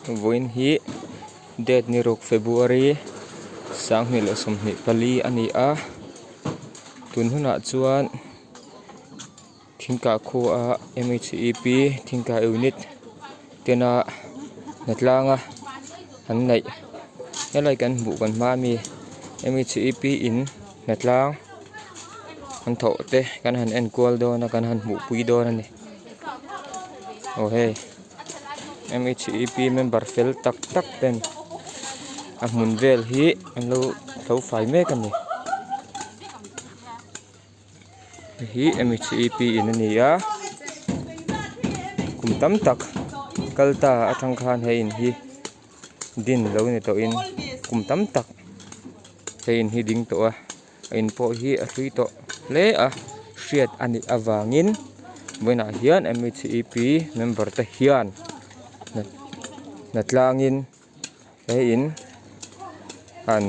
Vawiin hi date ni ruk February sanghnih leh 24 a ni a tun hunah chuan thingkah khua m h e p thingkah unit tena hnatlang a an neih helai kan hmuh kan hma ami m h e p in hnatlang an thawh te kan han en kual dawn a kan han hmuh pui dawn a ni aw hei m h e p member fel tak tak ten a hmun vel hi an lo tho fai mek a ni. Hei hi m h e p in a ni a kum tam tak kal ta atang khan he in hi din lo ni tawhin kum tam tak he in hi ding tawh a a in pawh hi a hlui tawh hle a hriat a nih avangin vawiinah hian m h e p member te hian hnatlangin he in an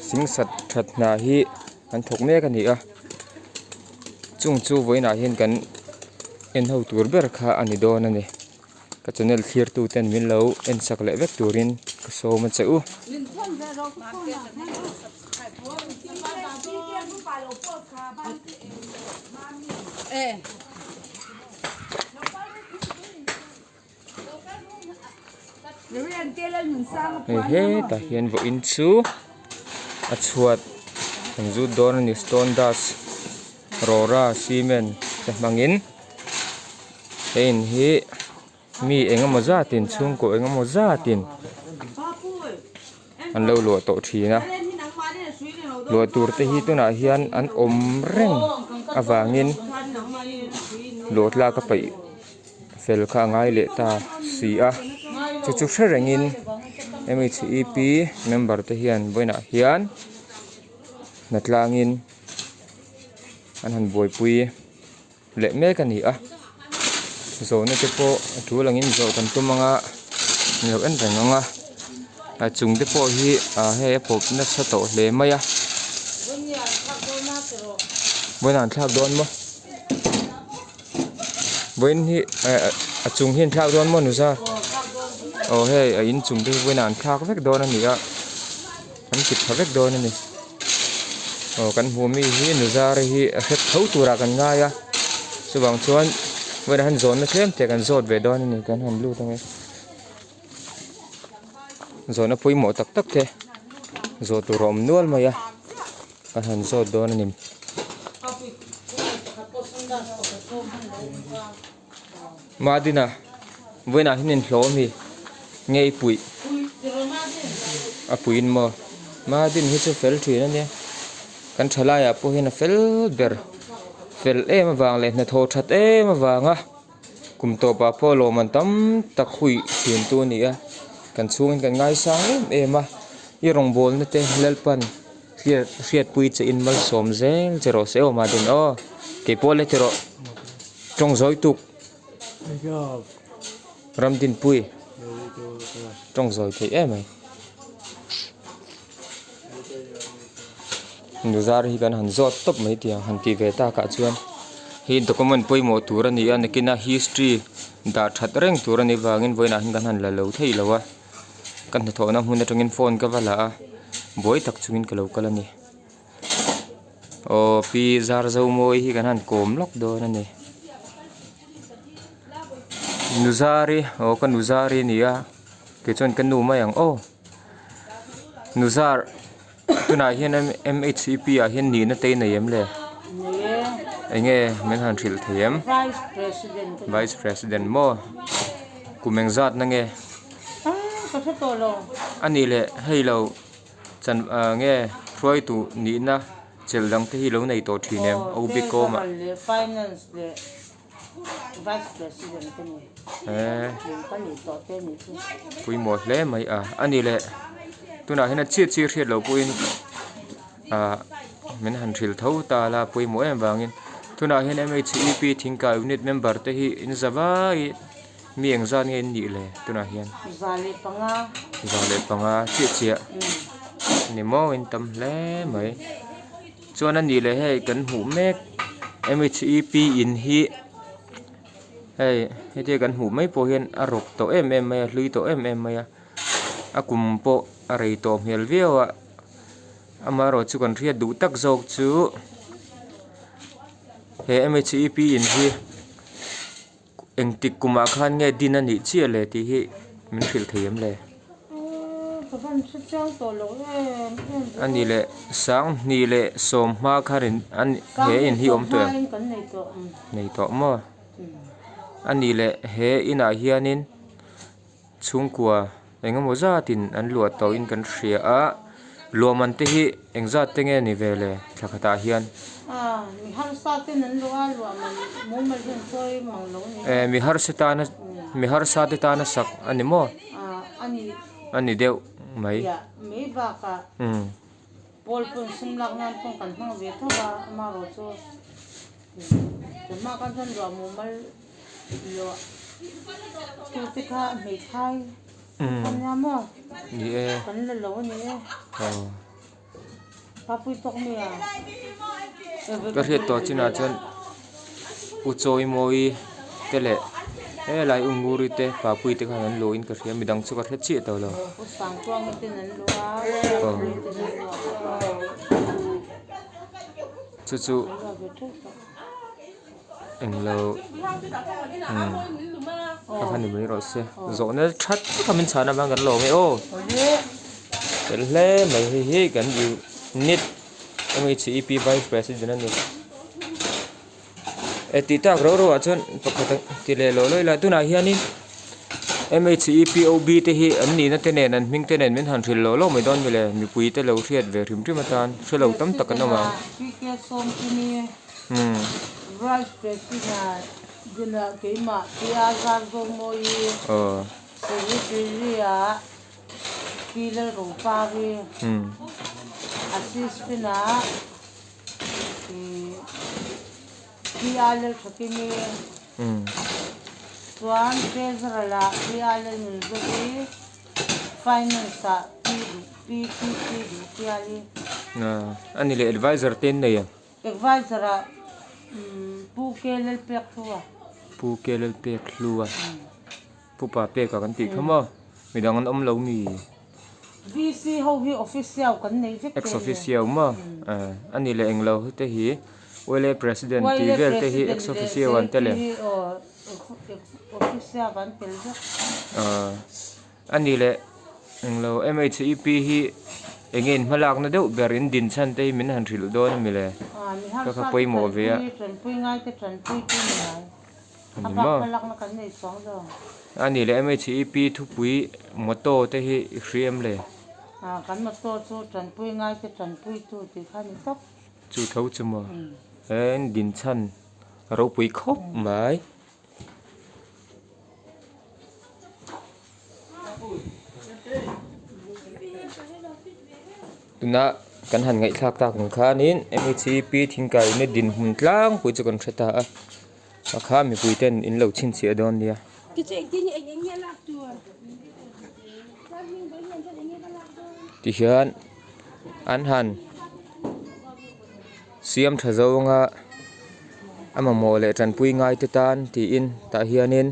singsat that hna hi an thawk mek a ni a chung chu vawiinah hian kan en ho tur ber kha a ni dawn a ni. Ka channel thlir tu ten min lo en sak leh vek turin ka sawm a che u. Hei hetah hian vawiin chu a chhuat an zut dawn a ni stone dust rawra cement te hmangin he in hi mi engemaw zatin chhungkaw engemaw zatin an lo luah tawh thin a luah tur te hi tunah hian an awm reng avangin luah tlak a peih fel kha a ngai leh ta si a chu chu hre rengin m h e p member te hian vawiinah hian hnatlangin an han buaipui leh mek a ni a zawhna te pawh a tul angin zawh kan tum anga an lo en reng ang a a chung te pawh hi ah hei a pawp nasa tawh hle mai a vawiin ah an thlak dawn maw vawiin hi eh a chung hi an thlak dawn maw nuza aw hei a inchung te hi vawiin ah an thlak vek dawn a ni a. An ti tha vek dawn a ni. Aw kan hmuh mi hi Nuzari hi a hret tho turah kan ngai a chuvang chuan vawiinah hian zawnna tlem te kan zawt ve dawn a ni kan han lut ange zawhna pawimawh tak tak te zawh tur a awm nual mai a kan han zawt dawn a ni. Madina vawiinah hian inhlawh a mi nge i puih a puiin maw Madin hi chu fel thin a nia kan thalaiah pawh hian a fel ber fel em avang leh hnathawh that em avanga kum tawpah pawh lawmman tam tak hui thin tu a ni a kan chhungin kan ngaisang em em a i rawngbawlna te Lalpan hriatpui che in malsawm zel che rawh se aw Madin aw keipawh le ti rawh. Tawng zawi tuk Ramdinpui tawng zawi theih em mai Nuzar hi kan han zawt tawp mai tih ang han tih ve takah chuan hei document pawimawh tur a ni a nakin a history dah that reng tur a nih vangin vawiinah hian kan han la lo thei lo a ka hnathawhna hmun atangin phone ka va la a buai tak chungin ka lo kal a ni. Aw pi zar zo mawi hi kan han kawm lawk dawn a ni Nuzari aw ka Nuzari a ni a keichuan ka nu mai ang aw Nuzar tunah hian m h e p ah hian nihna te i nei em le eng nge min han hrilh thei em vice president maw kum engzat na nge a nih leh hei lo. Chan ah nge hruaitu nihna chelh dang te hi lo nei tawh thin em Aw OB kawm ah. Treasurer leh Finance leh Vice President te ni. Eee. Eng ka nih tawh te nih chu. Pawimawh hle mai a a ni leh tunah hian a chiah chiah hriat loh pawhin ah min han hrilh tho ta la pawimawh em vangin tunah hian MHEP thingkai unit member te hi in za vai. Mi engzat nge in nih le tunah hian? 105. 105 chiah chiah ni maw in tam hle mai. Chuan a nih leh hei kan hmuh mek M H E P in hi Hei hetia kan hmuh mai pawh hian a rawk tawh em em mai a hlui tawh em em mai a a kum pawh a rei tawh hmel viau a amaherawh chu kan hriat duh tak zawk chu he m h e p in hi engtik kumah khan nge din a nih chiah le tih hi min hrilh thei em le? A nih leh sanghnih leh sawmhma khan in an he in hi awm tawh em? Nei tawh maw? A nih leh he inah hianin chhungkua eng emaw zatin an luah tawhin kan hria a, luahman te hi eng zat te nge ni ve le thla khatah hian? Eh mi harsa tana mi harsa te tana sak a ni maw? A ni deuh mai. Umm. Ni e aw ka hriat tawh chinah chuan u chawimawi te leh helai u nguri te papui te khan an luhin ka hria midang chu ka hre chiah tawh lo aw chu chu. Englo umm kha kha ni mai rawh se zawhna tha tak a min chhan avang kan lawm e aw tel hle mai hei hi kan unit M H E P vice president a ni e tih tak rau rau ah chuan pakhat a ti leh lawh lawih la tunah hianin M H E P O B te hi an nihna te nen an hming te nen min han hrilh lawh lawh mai dawn mile mipui te lo hriat ve hrim hrim atan hrelo tam tak an awm ang. Umm. Vice President dinah keimah tia Zarzomawi Secretary ah Pi Lalropari Assistant ah Pi A Lalthakimi chuan Treasurer ah Pi A Lalnunzovi Finance ah Pi Pi Pi Pi Duhpiali. A ni leh advisor te an nei em? Advisor ah Pu K Lalpek Hlua. Pu K Lalpek Hlua. Pu Pa Peka kan tih kha maw? Midang an awm lo mi? VC ho hi official kan nei vek Ex officio maw? A ni leh englo te hi YLA President tih vel te hi ex officio an tel em? Official an tel vek. A ni leh englo MHEP hi enge in hmalakna deuh ber in din chhan te hi min han hrilh dawn a mi le? Ka kha pawimawh ve a. A ni maw? A ni leh MHEP thupui motto te hi i hria em le? Chu tho chu maw? He in din chhan a ropui khawp mai. Tuna kan han ngaihthlak tak ang khanin M H E P thingkaina dinhmun tlangpui chu kan hre ta a a kha mipui ten in lo chhinchhiah dawn nia. Tihian an han siam tha zawnga a mamawh leh tanpui ngai te tan tiin tah hianin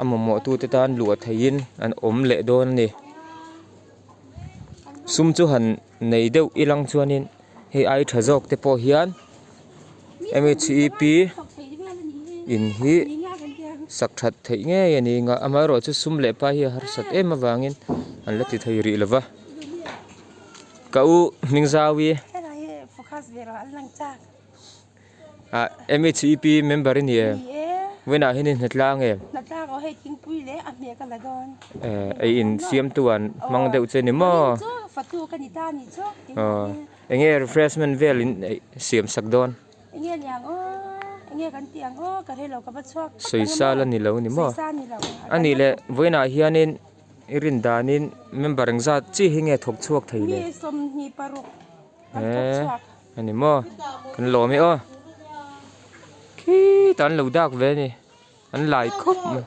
a mamawh tute tan luah theihin an awm leh dawn a ni sum chu han nei deuh ilang chuanin hei ai tha zawk te pawh hian m h e p in hi sak that theih ngei a ni ang a amaherawhchu sum leh pai hi a harsat em avangin an la ti thei rih lo va. Ka u hming zau i. Helai hi focus ve rawh an lang chak. Ah MHEP member i ni em? Ni e. Vawiinah hian in hnatlang em? Hnatlang aw hei thingpui leh a hmeh ka la dawn. Eh ei in siamtu an hmang deuh che ni maw? Vawiin chu fatu ka ni ta ni chu. Aw enge refreshment vel in siam sak dawn? Enge ni ang aw enge kan tih ang aw ka hrelo ka va chhuak phawt ang Sawisa la ni lo ni maw? Sawisa ni lo. A nih leh vawiinah hianin I rin danin member engzat chi hi nge thawk chhuak thei le? Mi 26 kan thawk chhuak. He ani maw? Kan lawm e aw. Khitah an lo dak ve a ni. An lai khawp mai.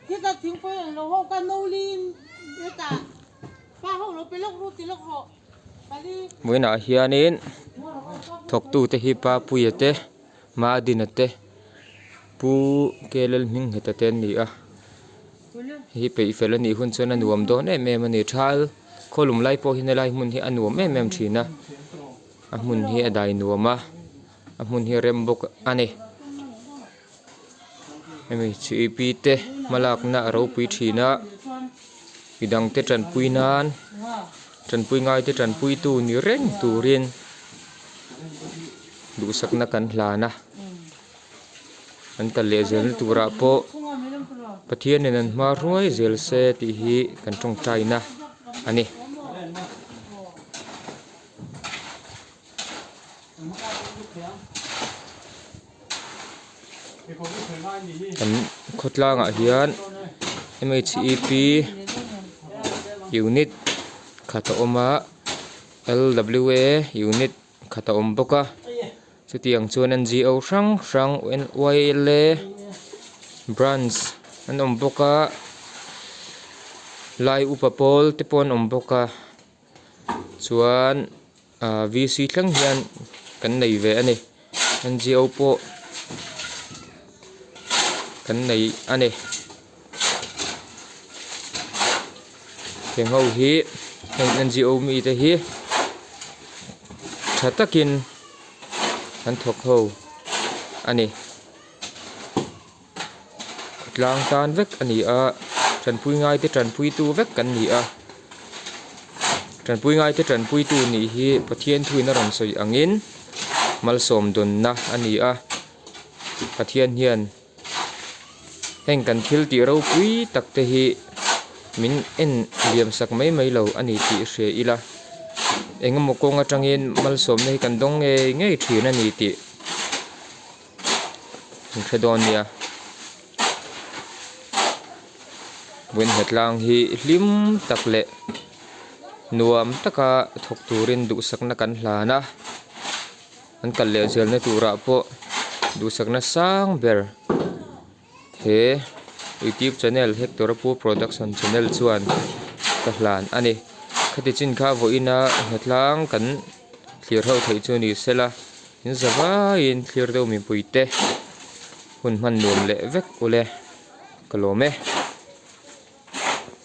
Khitah thingpui an lo ho ka no lin hetah pa ho lo pe lawk ru ti lawk rawh. Vawiinah hianin thawktute hi Papuia te Madina te. Pu Kelel Hmingheta te an ni a, hei hi peih fel a nih hun chuan a nuam dawn em em a ni. Thal khawlum lai pawh hian helai hmun hi a nuam em em thin a, a hmun hi a dai nuam a, a hmun hi a rem bawk a ni. Hemi chip te hmalakna a ropui thin a, midangte tanpui nan tanpui ngaite tanpuitu ni reng turin duhsakna kan hlan a. An kal leh zelna turah pawh Pathianin an hma hruai zel se tih hi kan tawngtaina a ni. Kan khawtlangah hian M H E P unit khat a awm a L W A unit khat a awm bawk a chutiang chuan N G O hrang hrang Y L A branch an awm bawk a lai upa pawl te pawh an awm bawk a chuan. Ahh V C thleng hian kan nei ve a ni N G O pawh kan nei a ni heng ho hi heng N G O mite hi tha takin an thawk ho a ni tlang tan vek a ni a tanpui ngai te tanpui tu vek kan ni a tanpui ngai te tanpui tu nih hi Pathian thuin a rawn sawi angin malsawm dawnna a ni a Pathian hian heng kan thil tih ropui tak te hi min en liam sak mai mai lo a ni tih hria ila engemaw kawng atangin malsawmna hi kan dawng ngei ngei thin a ni tih. An hre dawn nia vawiin tlang hi hlim tak leh nuam taka thawk turin duhsakna kan hlan a an kal leh zelna turah pawh duhsakna sang ber he youtube channel hector a pu production channel chuan ka hlan a ni khati chin kha vawiina hnatlang kan thlir ho theih chu ni sela. In za vaiin thlir deuh mipui te hun hman nuam leh vek ule ka lawm e.